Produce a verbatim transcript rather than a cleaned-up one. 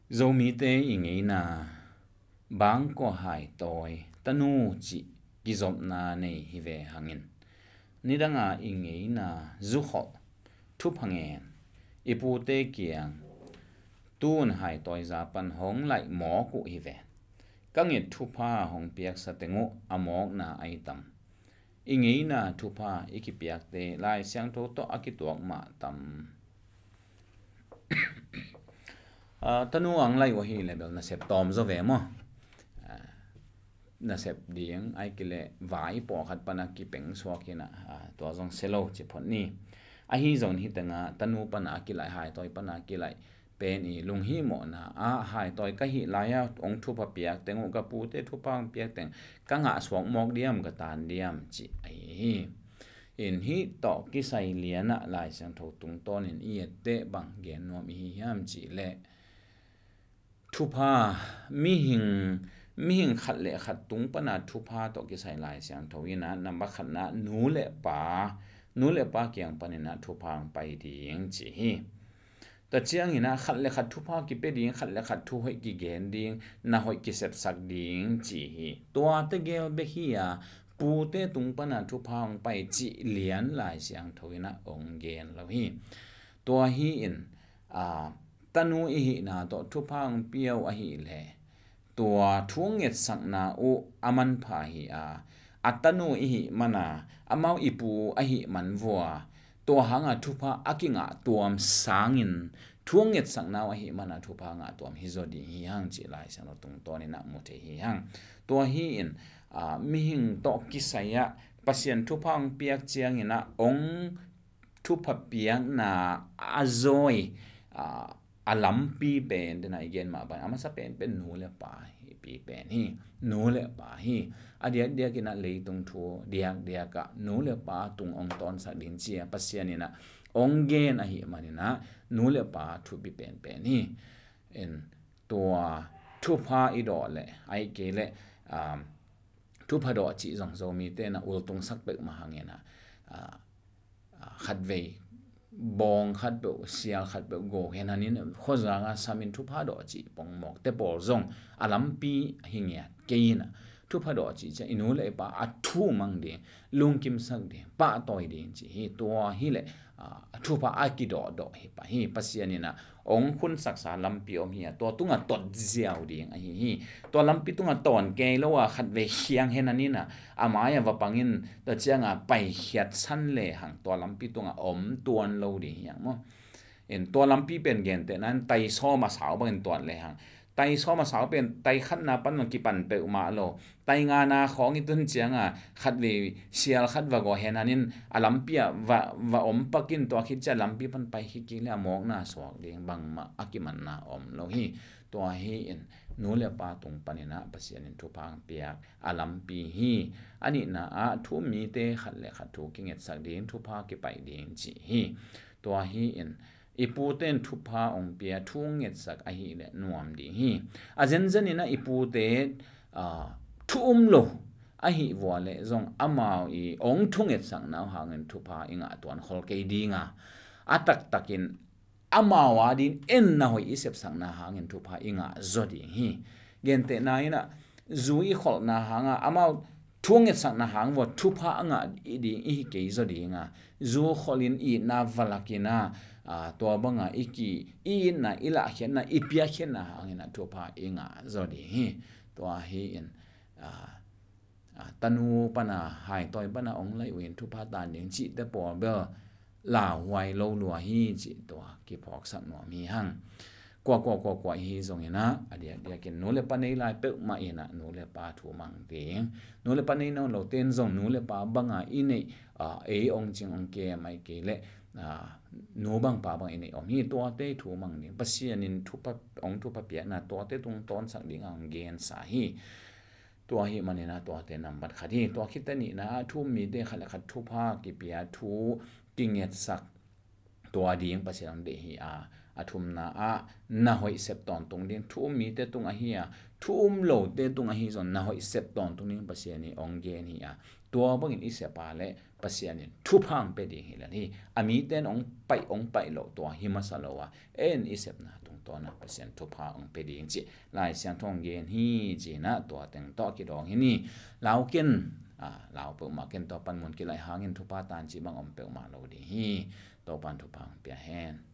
Zomite i ngeina bangkua haitawi tanu cih kizopna nei hi ve hangin, nidanga i ngeina zukholh thupha ngen i pute kiang tun haitawi zapan hong laih mawk uh hi ve. Ka nget thupha hong piaksa teng uh a mawkna ai tam? I ngeina thupha i kipiakte Lai Siangtho tawh a kituak mah tam? Ah, tanu ang lai uh ahi le bel nasep tawm zaw ve maw? Ah, nasep ding ai kile vai pawlkhat pana kipeng suak hina, ah, tua zong selo ci phot ni. Ahi zong hi tenga tanu pana a kilaih, haitawi pana a kilaih pen i lunghimawhna ah haitawi ka hih lai-a hong thupha piak teng uh, ka pute thupha hong piak teng ka ngah suak mawk diam, ka tan diam cih ahi hi. In hih tawh kisai lianah Lai Siangtho tungtawnin i etteh bang gen nuam i hi hiam cih leh, thupha, mihing, mihing khat le khat tung pana thupha tawh kisai Lai Siangtho inah, nambat khatna nu le pa, nu le pa kiang paninah thupha ang pai ding ci hi. Tua cianginah khat le khat thupha kipia ding, khat le khat thu hoih kigen ding, na hoih kisepsak ding ci hi. Tua tegel bek hi a, pute tung pana thupha ang pai cih lian Lai Siangtho inah ong gen lo hi. Tua hi in, a, tanu i hihna tawh thupha ang pia uh ahih leh, tua thu ngetsakna uh a manpha hi a, a tanu i hih mana, amau i pu ahih man vua, tua hanga thupha a kingah tuam sangin thu ngetsakna uh ahih mana thupha ngah tuam hi zaw ding hi hang cih Lai Siangtho tungtawninah mu thei hi hang. Tua hi in, a, mihing tawh kisai-ah Pasian thupha ang piak cianginah ong thupha piakna a zawi, a, a lampi pen, dena i gen mah bang, a masa penpen nu le pa hi, pi pen hi, nu le pa hi. A diakdiakinah leitung thu diakdiakah nu le pa tung ong tawnsak ding cia Pasian inah ong gen ahih maninah nu le pa thupi penpen hi. In tua thupha i dawh leh, ai kei leh, um, thupha dawh cih zong Zomite na ultungsak peuhmah hanginah, ah, ah, khatvei bawng khat peuh, sial khat peuh go hen hanin khuazanga samin thupha dawh cih pongmawkte pawl zong a lampi hi ngiat kei inah, thupha dawh cih ciah i nu le i pa a thu mang ding, lungkimsak ding, pahtawi ding cih hi. Tua hi leh, ah, thupha a kidawhdawh hi pah hi. Pasian inah ong khunsaksa lampi om hi a, tua tungah tot ziau ding ahi hi. Tua lampi tungah tawn kei lo a khatvei khiang hen haninah a mai-ah va pangin tua cianga paikhiat san lehang tua lampi tungah om tuan lo ding hiang maw? In tua lampi pen gentehna in tai sawm a sau bangin tuat lehang, tai sawm a sau pen tai khatna pan bang kipan peuhmah lo, tai ngana khawng i tun cianga khatvei sial khat va gawh hen hanin a lampi ah va, va om pakin tua khit ciah lampi pan pai khit kik le a mawkna suak ding bangmah a kimanna om lo hi. Tua hi in nu le pa tung paninah Pasian in thupha ang piak a lampi hi. A nihna ah thu um mite khat le khat thu kingetsak ding, thupha kipaih ding cih hi. Tua hi in i pute in thupha ong pia, thu ngetsak ahih leh nuam ding hi. A zenzen inah i pute, ah, thu um lo ahih vua leh zong amau i ong thu ngetsakna uh hangin thupha i ngah tuan khol kei dinga, a taktakin amau adin enna hoih i sepsakna hangin thupha i ngah zaw ding hi. Gentehna inah zu i kholhna hanga amau thu ngetsakna hang vua thupha a ngah i ding i hi kei zaw dinga, zu kholhin itna va lakinah, a, tua banga i ki, i itna, i lahkhiatna, i piakkhiatna hanginah thupha i ngah zaw ding hi. Tua hi in, a, a, tanu pana, haitawi pana ong laih uh in thupha tan ding cihte pawl bel lauhuai lo lua hi cih tua kiphawksak nuam hi hang. Kua, kua, kua, kua hi zonginah a diakdiakin nu le pa nei lai peuhmah inah nu le pa thu mang ding, nu le pa nei nawn lote in zong nu le pa banga i neih, a, ei ong cing ong kem ai kei leh, a, nu bang pa bang i neih om hi. Tuate thu mang ding, Pasian in thupha, ong thupha piakna tuate tungtawnsak ding ang gensa hi. Tua hi maninah tuate nambat khat hi. Tua khit a nihna ah thu um mite khat le khat thupha kipia, thu kingetsak tua ding Pasian ang deih hi a, a thumna ah na hoih sep tawntung ding, thu um mite tung ahi a, thu um lote tung ahi zong na hoih sep tawntung ding Pasian in hong gen hi a, tua bangin i sep a leh Pasian in thupha hong pia ding hi lel hi. A mite in hong paih hong paih loh tua hi masa lo a, en i sepna tungtawn ah Pasian thupha hong pia ding cih Lai Siangtho hong gen hi. Ci-in ah tua teng tawh kidawng hi ni. Lau ken, a, lau peuhmah ken, tua pan mun kilaih hangin thupha tan cih bang om peuhmah lo ding hi. Topa'n thupha hong pia hen.